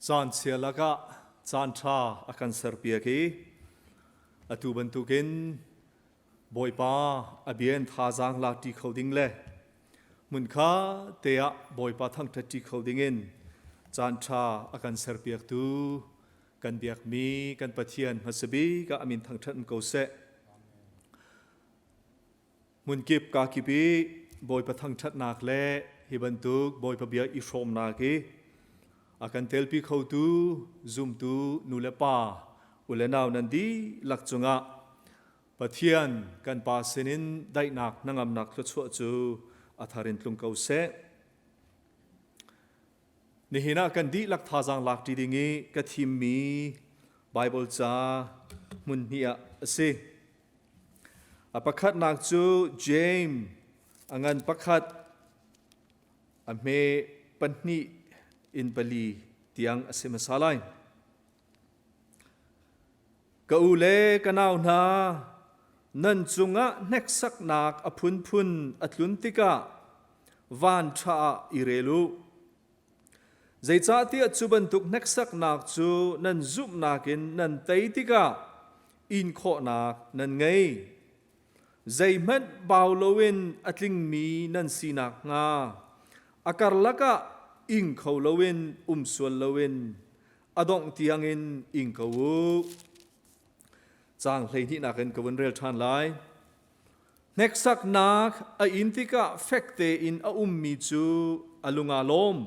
Caan chia lakah caan ṭha a kan serpiak i atu bantukin Bawipa a bia in thazaang lakṭi kho ding le hmunkha te ah Bawipa thangṭhatṭi kho dingin caan ṭha a kan serpiaktu kan biakmi kan Pathian hmasa bik ah a min thangṭhat um ko seh. Hmunkip kakip i Bawipa thangṭhatnak le hi bantuk Bawipa bia i hrawmnak i a kan telpi khotu zumtu nu le pa u le nau nan dihlak cungah Pathian kan Pa sinin daihnak hnangamnak thluachuah cu a thar in tlung ko seh. Nihin ah kan dihlak thazaang lak ṭi ding i ka thimmi Baibal ca hmun hnih ah a si. A pakhatnak cu Jeim a ngan pakhat a hme pahnih in pali tiang a si hmasa lai. Ka u le ka nau hna, nan cungah hneksaknak a phunphun a tlun tikah van ṭha ah i rel u. Zeicahtiah cu bantuk hneksaknak cu nan zumhnak in nan tei tikah inkhawhnak nan ngei. Zeihmanh bau loin a tlingmi nan si nakhnga a karlak ah ing kho loin um sual loin a dongh tiangin ing ko u. Caang 12nak in ka vun rel ṭhan lai. Hneksaknak a in tikah fek tein a ummi cu a lung aa lawm.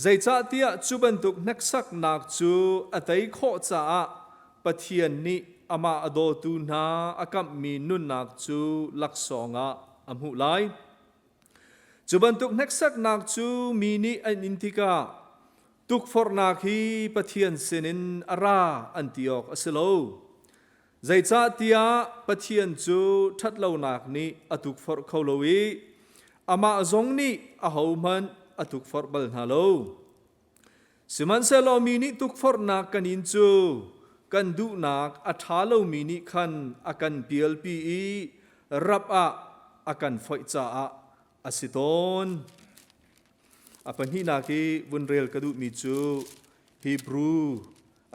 Zeicahtiah cu bantuk hneksaknak cu a tei khawh caah Pathian nih amah a dawtu hna a kamhmi nunnak cu laksawng ah a hmuh lai. Cu bantuk hneksaknak cu mi nih an in tikah tukforhnak hi Pathian sinin a ra an ti awk a si lo. Zeicahtiah Pathian cu ṭhatlonak nih a tukforh kho lo i amah zong nih ahohmanh a tukforh bal hna lo. Sihmanhsehlaw mi nih tukforhnak kan in cu kan duhnak a ṭha lomi nih khan a kan pialpi i rap ah a kan foih caah a si tawn. A pahnihnak i vun rel ka duhmi cu Hebrew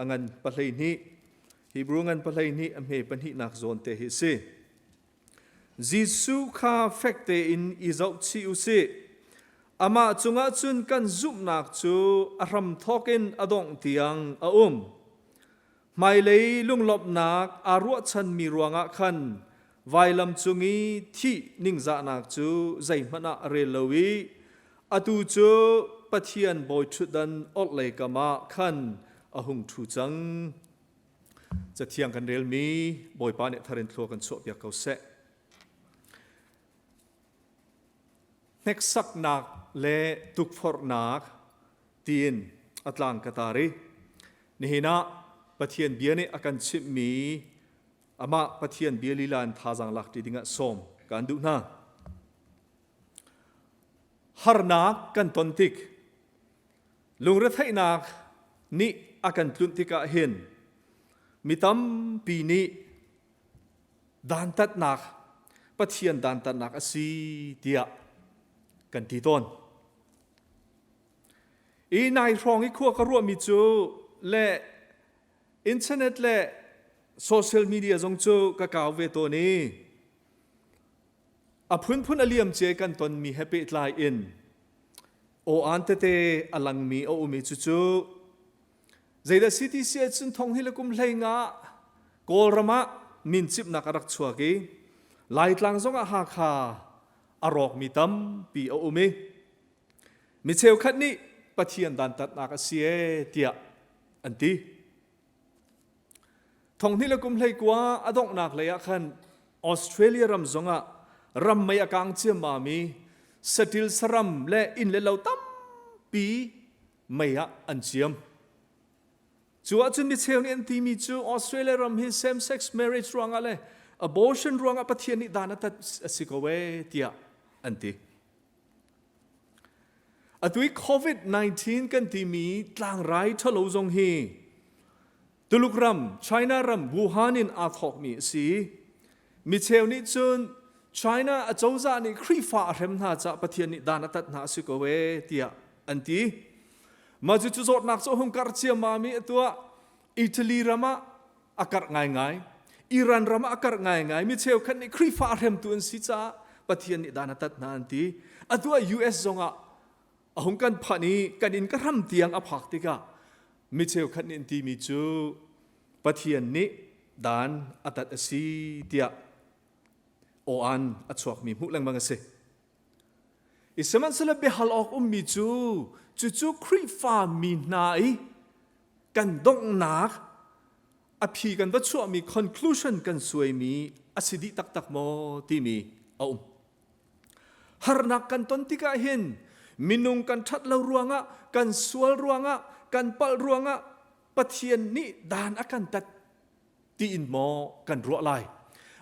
a ngan 12 Hebrew ngan 12 a hme pahnihnak zawn te hi a si. Jesuh kha fek tein i zohchih u sih. Amah cungah cun kan zumhnak cu a hramthawk in a dongh tiang a um. Hmailei lunglawmhnak aa ruahchanmi ruangah khan vailam cung i thih ningzahnak cu zeihmanh ah a rel lo i atu cu Pathian bawiṭhutdan orhlei kam ah khan a hung ṭhu cang. Cathiang kan relmi Bawipa nih thar in thlua kan chuahpiak ko seh. Hneksaknak le tukforhnak tiin a tlang ka tar i nihin ah Pathian bia nih a kan chimhmi amah Pathian bia lila in thazaang lak ṭi dingah sawm kaan duh hna. Harnak kan ton tik Lungretheihnak nih a kan tlunh tikah hin mi tampi nih dantatnak Pathian dantatnak a si tiah kan ti tawn. I nai hrawng i khua ka ruahmi cu le internet le social media zong cu ka kau ve tawn i a phunphun a liam cia kan tonmi he pehtlai in aw-aan tete a langmi a um i cucu zeidah CTC ahcun thong hi le kum hlei nga Kawlram ah mincimhnak a rak chuak i Laitlang zong ah Hakha a rawkmi tampi a um i mi cheukhat nih Pathian dantatnak a si ee tiah an ti. Thonghnih le kum 19 a donghnak lei ah khan Australia ram zongah ram mei a kang ciammam i saṭil saram le inn le lo tampi mei ah an ciam. Cu ahcun micheu nih an timi cu Australia ram hi same sex marriage ruangah le abortion ruangah Pathian nih dan a tat a si ko ee tiah an ti. Atu i COVID-19 kan timi tlangrai ṭhalo zong hi Tuluk ram, China ram, Wuhan in aa thawkmi a si. Micheu nih cun China acozah nih Khrihfa a hrem hna caah Pathian nih dan a tat hna a si ko ee tiah an ti. Mah cucu zawtnak cu a hung karh ciammam i atu ah Italy ram ah a karh ngaingai. Iran ram ah a karh ngaingai. Mi cheukhat nih Khrihfa a hremtu an si caah Pathian nih dan a tat hna an ti. Atu ah US zong ah a hung kan phanh i kan inn ka hram tiang a phak tikah mi cheukhat nih an timi cu Pathian nih dan a tat a si tiah aw-an a chuakmi hmuh lengmang a si. I sihmanhsehlaw biahal awk ummi cu cucu Khrihfa mi hna i kan donghnak a phi kan va chuahmi conclusion kan suaimi a si dih taktak maw timi a um. Harnak kan ton tikah hin minung kan ṭhat lo ruangah, kan sual ruangah, kan palh ruangah Pathian nih dan a kan tat tiin maw kan ruah lai?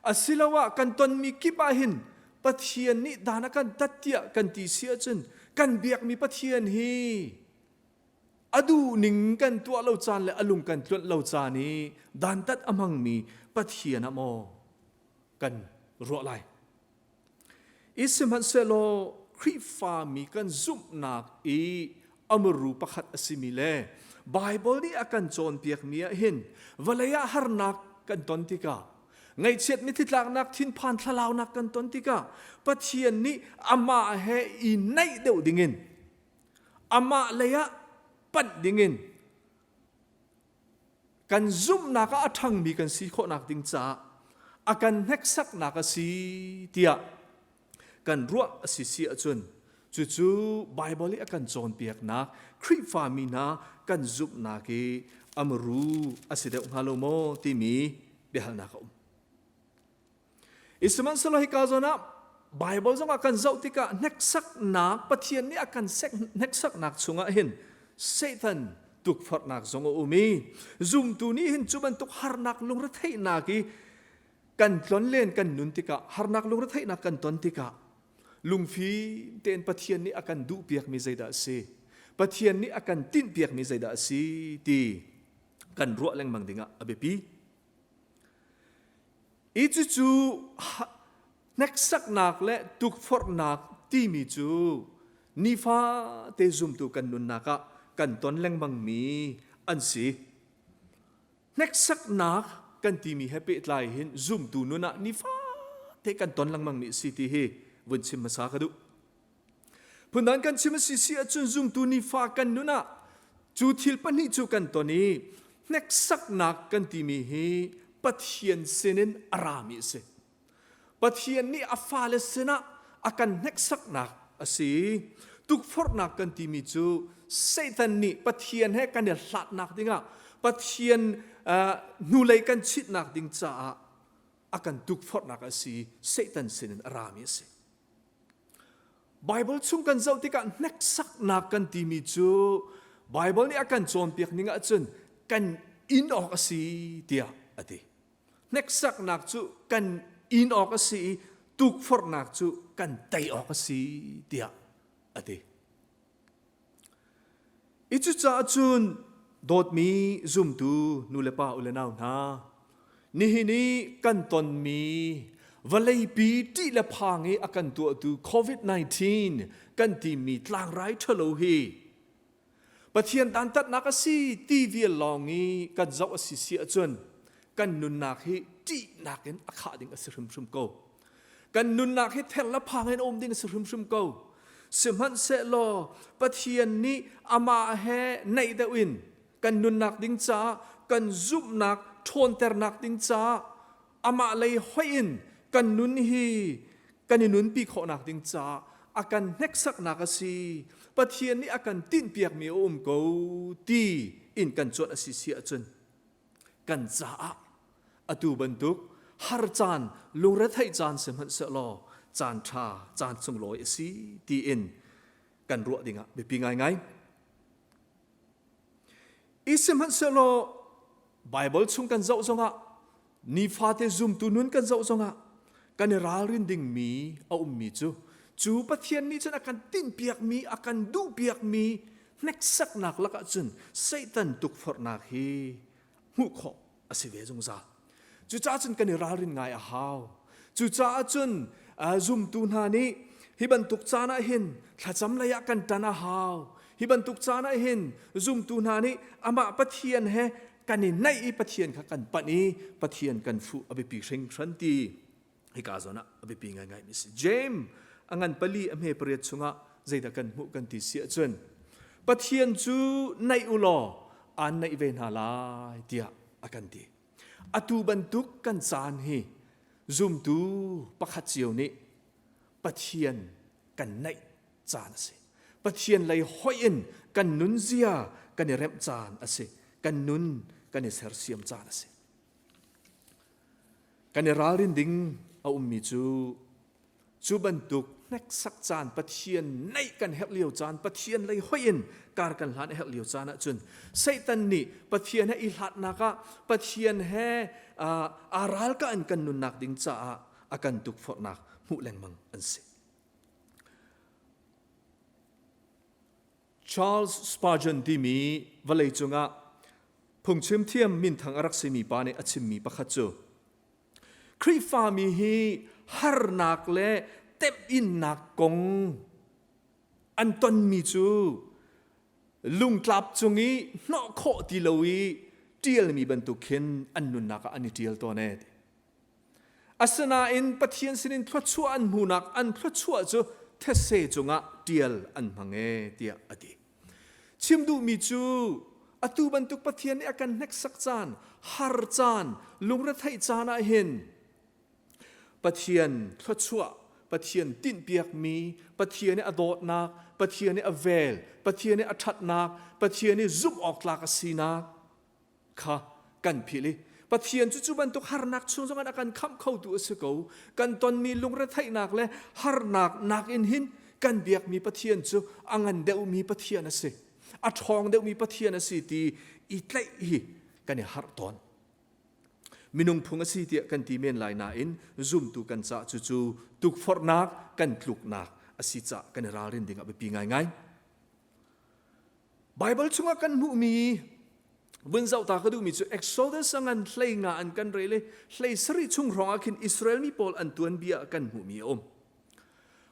Asiloah kan tonmi kip ah hin Pathian nih dan a kan tat tiah kan ti si ahcun kan biakmi Pathian hi a duhning kan tuah lo caan le a lung kan tluanh lo caan i dantat a hmangmi Pathian ah maw kan ruah lai? I sihmanhsehlaw Khrihfami kan zumhnak i a muru pakhat a simi le Baibal nih a kan cawnpiakmi ah hin vawlei ah harnak kan ton tikah ngaihchiat mithitlaknak thinphan thlalaunak kan ton tikah Pathian nih amah he i naih deuh dingin amah lei ah panh dingin kan zumhnak ah a ṭhangmi kan si khawhnak ding caah a kan hneksaknak a si tiah kan ruah a si si ahcun cucu Baibal i a kan cawnpiaknak Khrihfami hna kan zumhnak i a muru a si deuh hnga lo maw timi biahalnak a um. I sihmanhsehlaw hika zawn ah Baibal zongah kan zoh tikah hneksaknak Pathian nih a kan hneksaknak chungah hin Satan tukforhnak zong a um i zumtu nih hin cu bantuk harnak lungretheihnak i kan tlonlen kan nun tikah harnak lungretheihnak kan ton tikah lungfim tein Pathian nih a kan duhpiakmi zeidah a si Pathian nih a kan tinhpiakmi zeidah a si ti kan ruah lengmang dingah a biapi. I cucu hneksaknak le tukforhnak timi cu nifate zumtu kan nunnak ah kan ton lengmangmi an si. Hneksaknak kan timi he pehtlai hin zumtu nun ah nifate kan ton lengmangmi a si ti hi vun chim hmasa ka duh. Phundang kan chim a si si ahcun zumtu nifa kan nun ah cu thil pahnih cu kan ton i hneksaknak kan timi hi Pathian sinin a rami a si. Pathian nih a fale sinah a kan hneksaknak a si. Tukforhnak kan timi cu Satan nih Pathian he kan i hlatnak dingah Pathian uh, hnulei kan chitnak ding caah a kan tukforhnak a si. Satan sinin a rami a si. Baibal chung kan zoh tikah hneksaknak kan timi cu Baibal nih a kan cawnpiak ning ahcun kan in awk a si tiah a ti. Hneksaknak cu kan in awk a si i tukforhnak cu kan tei awk a si tiah a ti. I cucaah cun dawtmi zumtu nulepa u le nau hna, nihin i kan tonmi vawleipi ṭih le phang i a kan tuahtu COVID-19 kan timi tlangrai ṭhalo hi Pathian dantatnak a si ti vial lawng i kan zoh a si si ahcun kan nunnak hi ṭihnak in a khah ding a si hrimhrim ko. Kan nunnak hi ther le phang in um ding a si hrimhrim ko. Sihmanhsehlaw Pathian nih amah he naih deuh in kan nunnak ding caah kan zumhnak ṭhawnternak ding caah amah lei hoih in kan nun hi kan i nunpi khawhnak ding caah a kan hneksaknak a si. Pathian nih a kan tinhpiakmi a um ko ti in kan cuanh a si si ahcun kan caah atu bantuk har caan lungretheih caan sihmanhsehlaw caan ṭha caan sunglawi a si tiin kan ruah dingah biapi ngaingai. I sihmanhsehlaw Baibal chung kan zoh zongah nifate zumtu nun kan zoh zongah kan i ralrin dingmi a ummi cu cu Pathian nih cun a kan tinhpiakmi a kan duhpiakmi hneksaknak lakah cun Satan tukforhnak hi hmuh khawh a si ve zungzal. Cucaah cun kan i ralrin ngai a hau. Cucaah cun zumtu hna nih hi bantuk caan ah hin thlacam lei ah kan ṭan a hau. Hi bantuk caan ah hin zumtu hna nih amah Pathian he kan i naih i Pathian kha kan panh i Pathian kan fuh a biapi hringhran ti hika zawn ah a biapi ngaingai mi si. James a ngan pali a hme pariat chungah zeidah kan hmuh kan ti si ahcun Pathian cu naih u law aan naih ve hna lai tiah a kan ti. Atu bantuk kan caan hi zumtu pakhat cio nih Pathian kan naih caan a si. Pathian lei hoih in kan nunzia kan i remh caan a si. Kan nun kan i sersiam caan a si. Kan i ralrin ding a ummi cu cu bantuk hneksak caan Pathian naih kan herh lio caan Pathian lei hoih in kar kan hlan a herh lio caan ahcun Satan nih Pathian he i hlatnak ah Pathian he aa ralkah in kan nunnak ding caah a kan tukforhnak hmuh lengmang an si. Charles Spurgeon timi vawlei cungah phungchim thiam minthang a rak simi pa nih a chimmi pakhat cu Khrihfami hi harnak le temhinnak kong an tonmi cu lungtlap cung i hnawh khawh ti lo i ṭialmi bantuk khin an nunnak ah an i ṭial tawn ee. Asinain Pathian sinin thluachuah an hmuhnak an thluachuah cu thetse cungah ṭial an hmang ee tiah a ti. Chim duhmi cu atu bantuk Pathian nih a kan hneksak caan, har caan, lungretheih caan ah hin Pathian thluachuah, Pathian tinhpiakmi, Pathian i a dawtnak, Pathian i a vel, Pathian i a ṭhatnak, Pathian i zumh awk tlak a sinak kha kan philh i Pathian cu cu bantuk harnak chung zongah a kan khamh khotu a si ko. Kan tonmi lungretheihnak le harnak nakin hin kan biakmi Pathian cu a ngan deuhmi Pathian a si. A ṭhawng deuhmi Pathian a si ti i tlaih hi kan i harh tawn. Minung phung a si tiah kan ti men lai nain zumtu kan cah cucu tukforhnak kan tluknak a si cah kan i ralrin ding a biapi ngaingai. Baibal chungah kan hmuhmi vun zoh ta ka duhmi cu Exodus a ngan hlei nga an kan rel i hlei sarih chung hrawng ah khin Israel mi pawl an tuanbia kan hmuhmi a um.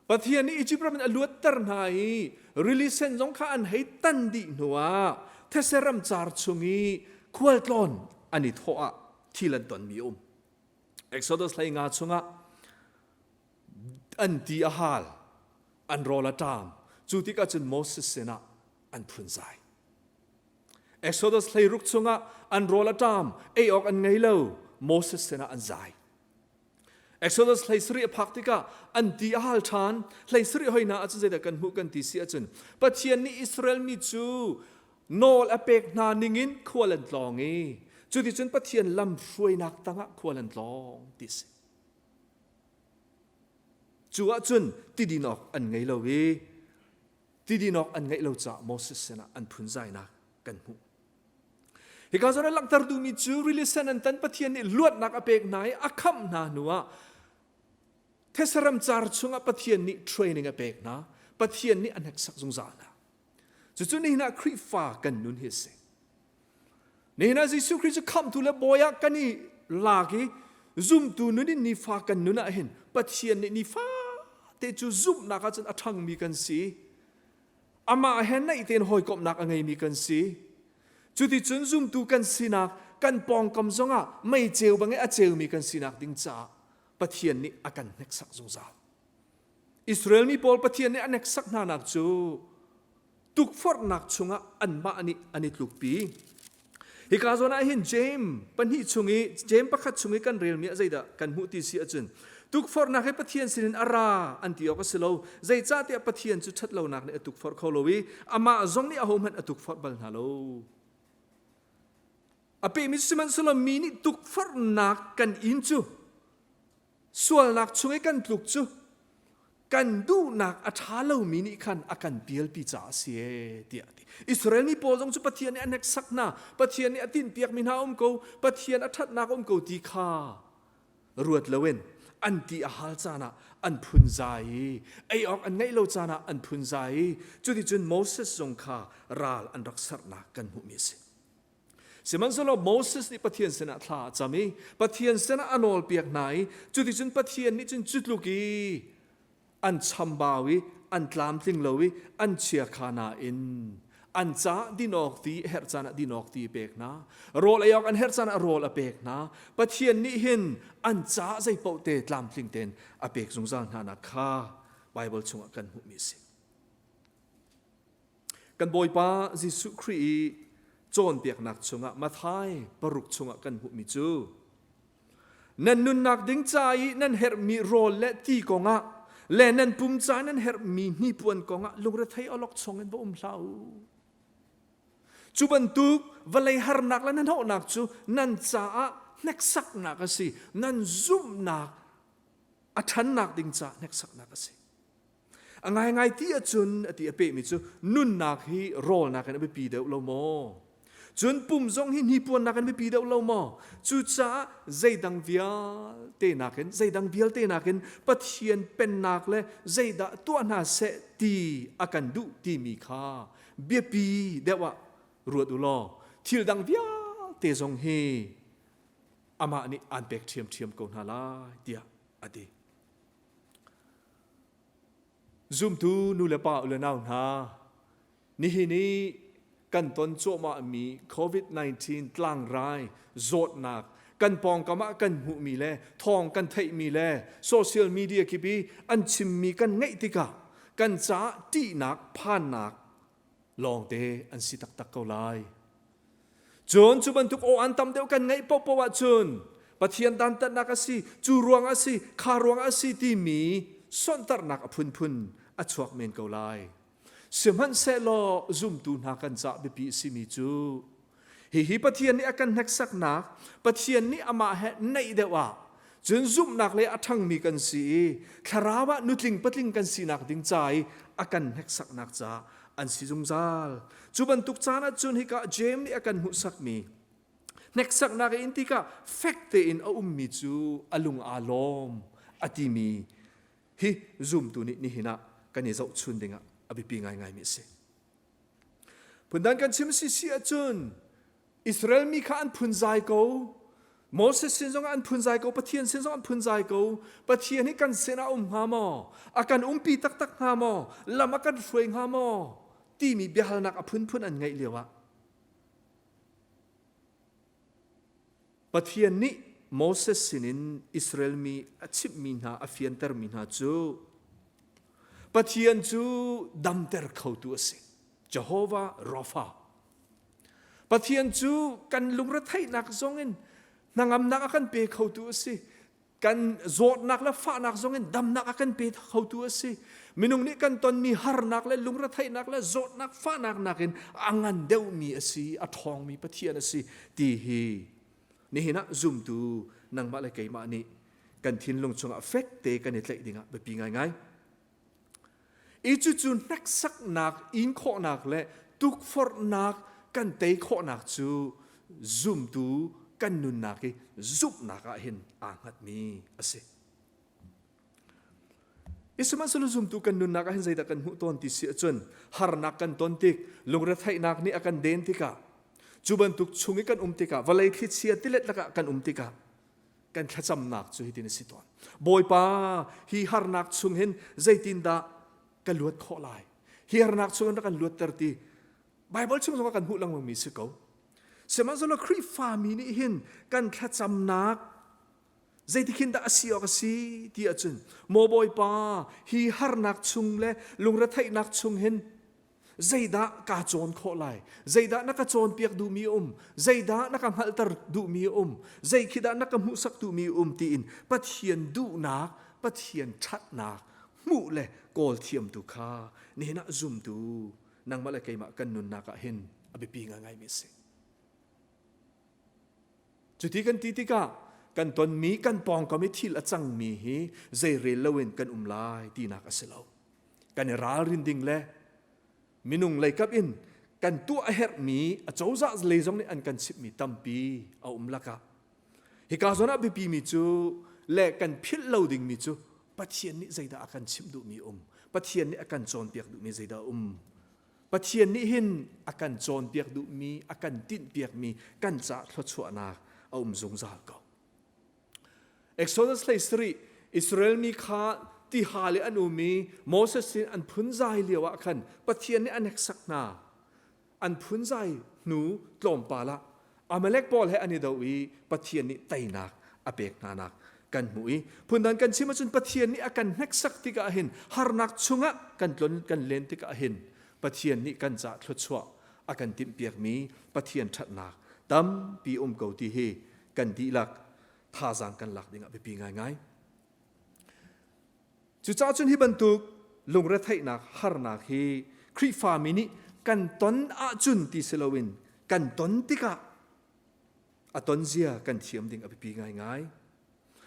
Pathian nih Egypt ram in a luatter hna i rili sen zong kha an hei tan dih hnuah these ram car chung i khualtlawn an i thawh ah thil an tonmi a um. Exodus hlei nga chungah an ti a hal an rawl a ṭam cu tikah cun Moses sinah an phunzai Exodus hleiruk chungah an rawl a ṭam ei awk an ngei lo Moses sinah an zai Exodus hlei sarih a phak tikah an ti a hal ṭhan hlei sarih hoi hna ahcun zeidah kan hmuh kan ti si ahcun Pathian nih Israel mi cu nawl a pek hna ningin khual an tlawng i cuticun Pathian lam hruainak tangah khual an tlawng ti si Cu ahcun tidin awk an ngei lo i tidin awk an ngeih lo caah Moses sinah an phunzainak kan hmuh. Hika zawn ah langhter duhmi cu rili sen an tan Pathian nih luatnak a pek hna i a khamh hna hnuah thesaram car chungah Pathian nih training a pek hna. Pathian nih a hneksak zungzal hna. Cucu nihin ah Khrihfa kan nun hi a si. Nihin ah Jesuh Khrih cu khamhtu le bawi ah kan i lak i zumtu nun in nifa kan nun ah hin Pathian nih nifa te cu zumhnak ahcun a ṭhangmi kan si. Amah he naih tein hawikomhnak a ngeimi kan si. Cuticun zumtu kan sinak kan pawngkam zongah mei ceu bangin a ceumi kan sinak ding caah Pathian nih a kan hneksak zungzal. Israel mi pawl Pathian nih a hneksak hnanak cu tukforhnak chungah anmah nih an i tlukpi. Hika zawn ah hin James pahnih chung i James pakhat chung i kan relmi ah zeidah kan hmuh ti si ahcun tukforhnak hi Pathian sinin a ra an ti awk a si lo. Zeicahtiah Pathian cu ṭhatlonak nih a tukforh kho lo i amah zong nih ahohmanh a tukforh bal hna lo. A pehmi sihmanhsehlaw mi nih tukforhnak kan in cu Sualnak chung i kan tluk cu kan duhnak a ṭha lomi nih khan a kan pialpi caah a si ee tiah a ti. Israel mi pawl zong cu Pathian nih a hneksak hna, Pathian nih a tinhpiakmi hna a um ko, Pathian a ṭhatnak a um ko ti kha ruat loin an ti a hal caan ah an phunzai i ei awk an ngeih lo caan ah an phunzai i cuticun Moses zong kha ral an rak serhnak kan hmuhmi a si. Sihmanhsehlaw Moses nih Pathian sinah thla a cam i Pathian sinah a nawlpiak hna i cuticun Pathian nih cun cu tluk i an chambau i an tlamtling lo i an chiakha nain an caah din awk ti a herh caan ah din awk ti a pek hna. Rawl ei awk an herh caan ah rawl a pek hna. Pathian nih hin an caah zeipaoh te tlamtling tein a pek zungzal hna nak kha Baibal chungah kan hmuhmi a si. Kan Bawipa Jesuh Khrih i cawnpiaknak chungah Matthai paruk chungah kan hmuhmi cu nan nunnak ding ca i nan herhmi rawl le ti kongah le nan pum ca nan herhmi hnipuan kongah lungrethei awlokchong in va um hlah u. Cu bantuk vawlei harnak le hnahnawhnak cu nan caah hneksaknak a si, nan zumhnak a ṭhannak ding caah hneksaknak a si. A ngaingai ti ahcun a ti a pehmi cu nunnak hi rawlnak in a biapi deuh lo maw? Cun pum zong hi hnipuannak in biapi deuh lo maw? Cucaah zeidang vialte nakin zeidang vialte nakin Pathian pennak le zeidah tuah hna seh ti a kan duh timi kha biapi deuh ah ruat u law thil dang vialte zong hi amah nih aan pek ṭhiamṭhiam ko hna lai tiah a ti. Zumtu nu le pa u le nau hna, nihin i kan ton cuahmahmi COVID-19 tlangrai zawtnak kan pawngkam ah kan hmuhmi le thawng kan theihmi le social media kip i an chimmi kan ngaih tikah kan caah ṭihnak phannak lawngte an si taktak ko lai. Cun cu bantuk aw an tam deuh kan ngaih paohpaoh ahcun Pathian dantatnak a si, cu ruang a si, kha ruang a si timi sonhtarhnak a phunphun a chuak men ko lai. Sihmanhsehlaw zumtu hna kan cah biapi a simi cu hihi Pathian nih a kan hneksaknak, Pathian nih amah he naih deuh ah cun zumhnak lei a ṭhangmi kan si i thlarau ah nutling patling kan sinak ding ca i a kan hneksaknak caah an si zungzal. Cu bantuk caan ahcun hika Jeim nih a kan hmuhsakmi hneksaknak in tikah fek tein a ummi cu a lung aa lawm a timi hi zumtu nih nihin ah kan i zohchun dingah a biapi ngaingaimi a si. Phundang kan chim si si ahcun Israel mi kha an phunzai ko. Moses sin zong an phunzai ko, Pathian sin zong an phunzai ko. Pathian hi kan sin ah um hnga maw? A kan umpi taktak hnga maw? Lam a kan hruai hnga maw? Timi biahalnak a phunphun an ngeih lio ah Pathian nih Moses sinin Israel mi a chimhmi hna, a fiantermi hna cu Pathian cu damter khotu a si. Jehovah Rapha. Pathian cu kan lungretheihnak zongin hnangamnak a kan pe khotu a si. Kan zawtnak le fahnak zongin damnak a kan pe khotu a si. Minung nih kan tonmi harnak le lungretheihnak le zawtnak fahnak nakin a ngan deuhmi a si, a ṭhawngmi Pathian a si ti hi nihin ah zumtu nangmah le keimah nih kan thinlung chungah fek te kan i tlaih dingah biapi ngaingai. I cucu hneksaknak, in khawhnak le tukforhnak kan tei khawhnak cu zumtu kan nunnak i zumhnak ah hin aa hngatmi a si. I sihmanhsehlaw zumtu kan nunnak ah hin zeidah kan hmuh tawn ti si ahcun harnak kan ton tik, lungretheihnak nih a kan den tikah, cu bantuk chung i kan um tikah, vawlei thlichia tilet lakah kan um tikah, kan thlacamnak cu hitin a si tawn. Bawipa, hi harnak chung hin zeitindah ka luat khawh lai? Hi harnak chung in rak kan luatter ti Baibal chung zongah kan hmuh lengmangmi si ko. Sihmanhsehlaw Khrihfami nih hin kan thlacamnak zeitikhin dah a si awk a si ti ahcun maw Bawipa hi harnak chung le lungretheihnak chung hin zeidah kaa cawn khawh lai zeidah na ka cawnpiak duhmi um zeidah na ka hngalhter duhmi um zei khi dah na ka hmuhsak duhmi um tiin Pathian duhnak Pathian ṭhatnak hmuh le kawl thiamtu kha nihin ah zumtu nangmah le keimah kan nunnak ah hin a biapi ngaingaimi a si. Cuti kan ti tikah kan tonmi kan pawngkam i thil a cangmi hi zeirel loin kan um lai tinak a si lo. Kan i ralrin ding le minung leikap in kan tuah a herhmi a cozah lei zong nih an kan chimhmi tampi a um lakah hika zawn ah biapimi cu le kan philh lo dingmi cu Pathian nih zeidah a kan chimh duhmi um Pathian nih a kan cawnpiak duhmi zeidah um Pathian nih hin a kan cawnpiak duhmi, a kan tinhpiakmi kan ca thluachuahnak a um zungzal ko. Exodus 13 Israel mi kha tihal i an um i Moses sin an phunzai lio ah khan Pathian nih a hneksak hna. An phunzai hnu tlawmpal ah Amalek pawl he an i do i Pathian nih teinak a pek hna nak kan hmuh i phundang kan chim ahcun Pathian nih a kan hneksak tikah hin harnak chungah kan tlon kan len tikah hin Pathian nih kan cah thluachuah a kan timhpiakmi Pathian ṭhatnak tampi um ko ti hi kan dihlak thazaang kan lak ding ah biapi ngaingai. Cucaah cun hi bantuk lungretheihnak harnak hi Khrihfami nih kan ton ahcun ti si loin kan ton tikah a ton zia kan thiam ding a biapi ngaingai.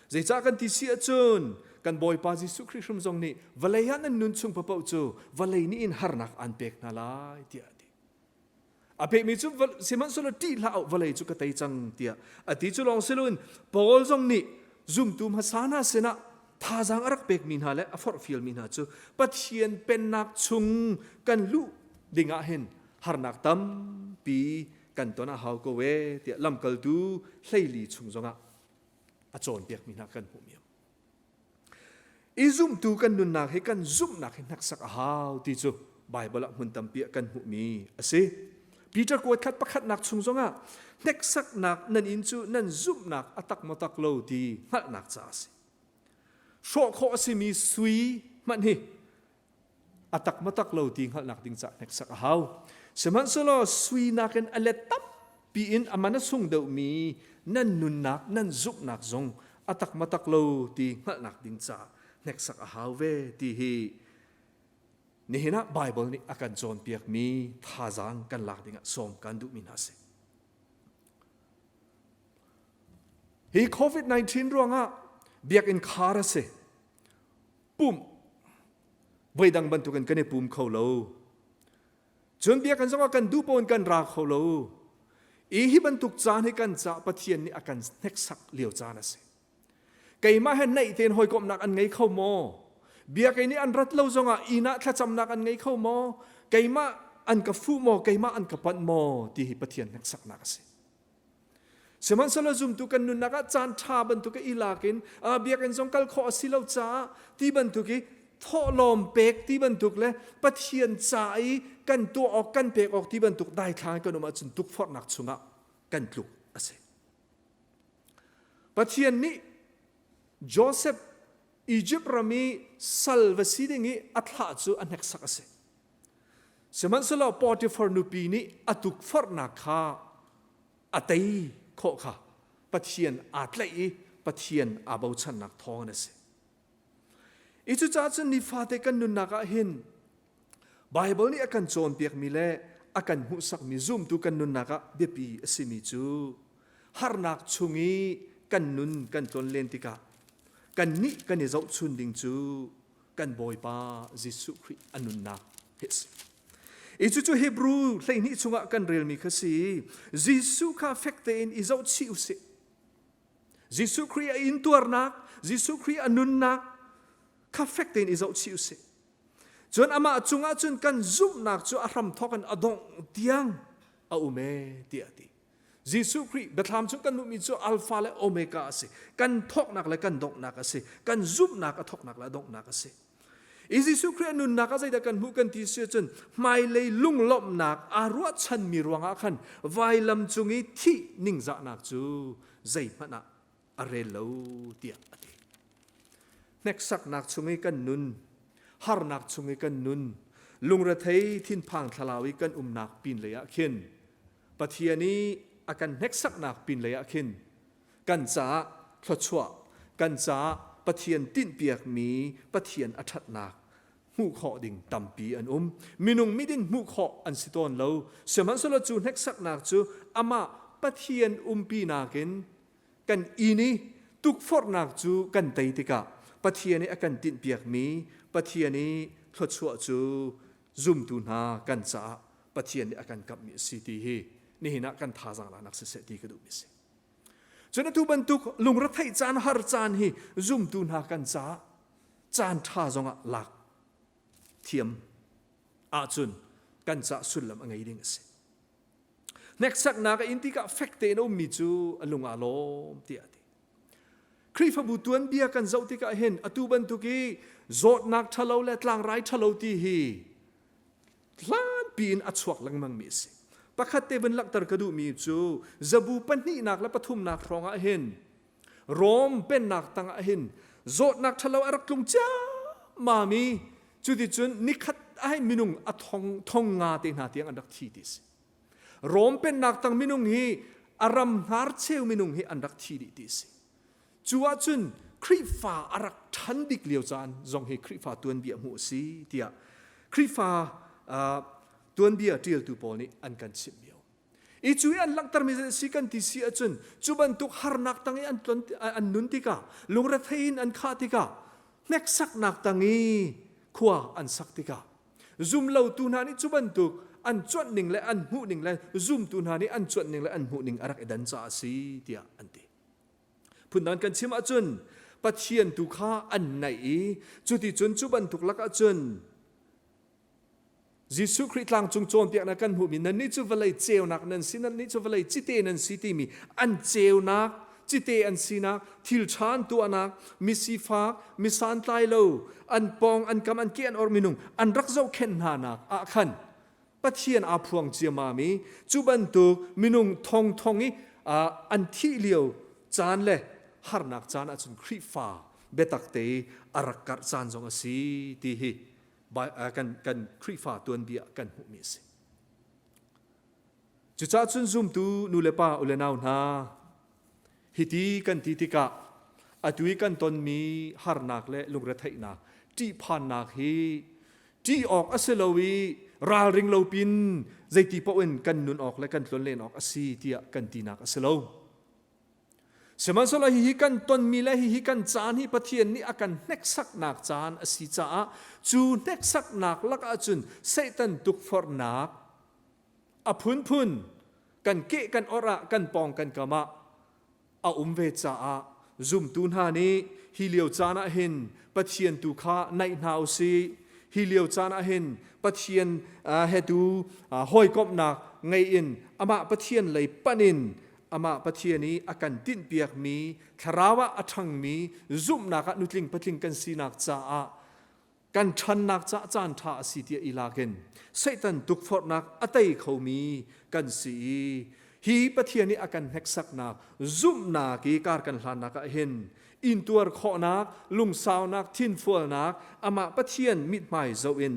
Zeicah kan ti si ahcun kan Bawipa Jesuh Khrih hrim zong nih vawlei ah nan nun chung paoh cu vawlei nih in harnak aan pek hna lai tiah a ti. A pekmi cu sihmanhsehlaw ṭih hlah u vawlei cu ka tei cang tiah a ti cu lawng si loin Paul zong nih zumtu hmasa hna sinah thazaang a rak pekmi hna le a forhfialmi hna cu Pathian pennak chung kan luh dingah hin harnak tampi kan ton a hau ko ee tiah lamkaltu 14 chung zongah a cawnpiakmi hna kan hmuhmi I zumtu kan nunnak hi kan zumhnak hi hneksak a hau ti cu Baibal ah hmun tampi ah kan hmuhmi a si. Peter kuat khat pakhatnak chung zongah hneksaknak nan inn cu nan zumhnak a tak maw tak lo ti hngalhnak caah a si. Hrawh khawh a simi sui hmanh hi a tak maw tak lo ti hngalhnak ding caah hneksak a hau. Sihmanhsehlaw sui nakin a let tampi in a man a sung deuhmi nan nunnak, nan zumhnak zong a tak maw tak lo ti hngalhnak ding caah hneksak a hau ve ti hi nihin ah Baibal nih a kan cawnpiakmi thazaang kan lak dingah sawm kan duhmi hna a si. Hi COVID-19 ruangah biakinn khar a si. Pumh voidang bantukin kan i pum kho lo. Cun biakinn zongah kan duh paoh in kan ra kho lo. I hi bantuk caan hi kan cah Pathian nih a kan hneksak lio caan a si. Keimah he naih tein hawikomhnak an ngei kho maw? Biakinn i an rat lo zongah inn ah thlacamnak an ngei kho maw? Keimah an ka fuh maw? Keimah an ka panh maw? Ti hi Pathian hneksaknak a si. Sihmanhsehlaw zumtu kan nunnak ah caan ṭha bantuk i lak in biakinn zong kal khawh a si lo caah ti bantuk i thawhlawm pek ti bantuk le Pathian ca i kan tuah awk kan pek awk ti bantuk daithlang kan um ahcun tukforhnak chungah kan tluk a si. Pathian nih Joseph Egypt ram i sal va si ding i a thlah cu a hneksak a si. Sihmanhsehlaw Potifar nupi nih a tukforhnak kha a tei khawh kha Pathian aa tlaih i Pathian aa bochannak thawngin a si. I cucaah cun nifate kan nunnak ah hin Baibal nih a kan cawnpiakmi le a kan hmuhsakmi zumtu kan nunnak ah biapi a simi cu harnak chung i kan nun kan tlonlen tikah kannih kan i zohchun ding cu kan Bawipa Jesuh Khrih a nunnak hi a si. I cucu Hebrew 12 chungah kan relmi kha si. Jesuh kha fek tein i zohchih u sih. Jesuh Khrih a intuarnak, Jesuh Khrih a nunnak kha fek tein i zohchih u sih. Cun amah cungah cun kan zumhnak cu a hramthawk in a dongh tiang a um ee tiah a ti. Jesuh Khrih biathlam chung kan hmuhmi cu Alpha le Omega a si. Kan thawknak le kan donghnak a si. Kan zumhnak a thawknak le a donghnak a si. I Jesuh Khrih a nunnak ah zeidah kan hmuh kan ti si ahcun hmailei lunglawmhnak aa ruahchanmi ruangah khan vailam cung i thih ningzahnak cu zeihmanh ah a rel lo tiah a ti. Hneksaknak chung i kan nun, harnak chung i kan nun, lungrethei thinphang thlalau i kan umnak pinlei ah khin Pathian i a kan hneksaknak pinlei ah khin kan caah thluachuah, kan caah Pathian tinhpiakmi Pathian a ṭhatnak hmuh khawh ding tampi an um. Minung mit in hmuh khawh an si tawn lo. Sihmanhsehlaw cu hneksaknak cu amah Pathian umpinak in kan inn i tukforhnak cu kan tei tikah Pathian i a kan tinhpiakmi Pathian i thluachuah cu zumtu hna kan caah Pathian nih a kan kamhmi a si ti hi nihin ah kan thazaang laknak siseh ti ka duhmi a si. Cun atu bantuk lungretheih caan har caan hi zumtu hna kan caah caan ṭha zongah lak thiam ahcun kan caah sullam a ngei ding a si. Hneksaknak a in tikah fek tein a ummi cu a lung aa lawm tiah a ti. Khrihfabu tuanbia kan zoh tikah hin atu bantuk i zawtnak ṭhalo le tlangrai ṭhalo ti hi hlanpi in a chuak lengmang mi a si. Pakhat te vun langhter ka duhmi cu zabu pahnihnak le pathumnak hrawng ah hin Rom pennak tangah hin zawtnak ṭhalo a rak tlung ciammam i cuticun nikhat ah hin minung a thong thong nga te hna tiang an rak thi ti a si. Rom pennak tang minung hi a ram hnarcheu minung hi an rak thi dih ti a si. Cu ahcun Khrihfa a rak ṭhan bik lio caan zong hi Khrihfa tuanbia hmuh a si tiah Khrihfa tuanbia ṭialtu pawl nih an kan chimh lio. I cu i an langhtermi zei si kan ti si ahcun cu bantuk harnak tang i an tlon an nun tikah lungrethei in an khah tikah hneksaknak tang i khua an sak tikah zumlotu hna nih cu bantuk an cuanh ning le an hmuh ning le zumtu hna nih an cuanh ning le an hmuh ning a rak i dan caah a si tiah an ti. Phundang kan chim ahcun Pathian tu kha an naih i cuticun cu bantuk lakah cun Jesuh Khrih tlangcung cawnpiaknak kan hmuhmi nannih cu vawlei ceunak nan si nannih cu vawlei cite nan si timi an ceunak cite an sinak thil ṭha an tuahnak misifak misantlai lo an pawng an kam an ke an or minung an rak zohkhenh hna nak ah khan Pathian aa phuang ciamam i cu bantuk minung thongthong i an thih lio caan le harnak caan ahcun Khrihfa biatak te i a rak karh caan zong a si ti hi kan, kan Khrihfa tuanbia kan hmuhmi a si. Cucaah cun zumtu nu le pa u le nau hna hiti kan ti tikah atu i kan tonmi harnak le lungretheihnak ṭihphannak hi ṭih awk a si lo i ralring lo pin zeiti paoh in kan nun awk le kan tlonlen awk a si tiah kan tinak a si lo. Sihmanhsehlaw hihi kan tonmi le hihi kan caan hi Pathian nih a kan hneksaknak caan a si caah cu hneksaknak lakah cun Satan tukforhnak a phunphun kan keh kan orh ah kan pawng kan kam ah a um ve caah zumtu hna nih hi lio caan ah hin Pathian tu kha naih hna u sih. Hi lio caan ah hin Pathian he tu hawikomhnak ngei in amah Pathian lei panh in amah Pathian i a kan tinhpiakmi thlarau ah a ṭhangmi zumhnak ah nutling patling kan sinak caah kan ṭhannak caah caan ṭha a si tiah i lak in Satan tukforhnak a tei khomi kan si i hi Pathian i a kan hneksaknak zumhnak i kar kan hlannak ah hin intuar khawhnak lungsaunak thinfualnak amah Pathian mithmai zoh in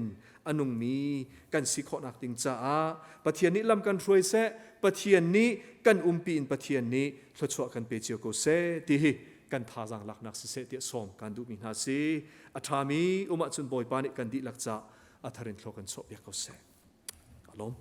a nungmi kan si khawhnak ding caah Pathian nih lam kan hruai seh Pathian nih kan umpi in Pathian nih thluachuah kan pe cio ko seh ti hi kan thazaang laknak siseh tiah sawm kan duhmi hna si a ṭhami um ahcun Bawipa nih kan dihlak ca a thar in thlua kan chuahpiak ko seh. Ka lawm.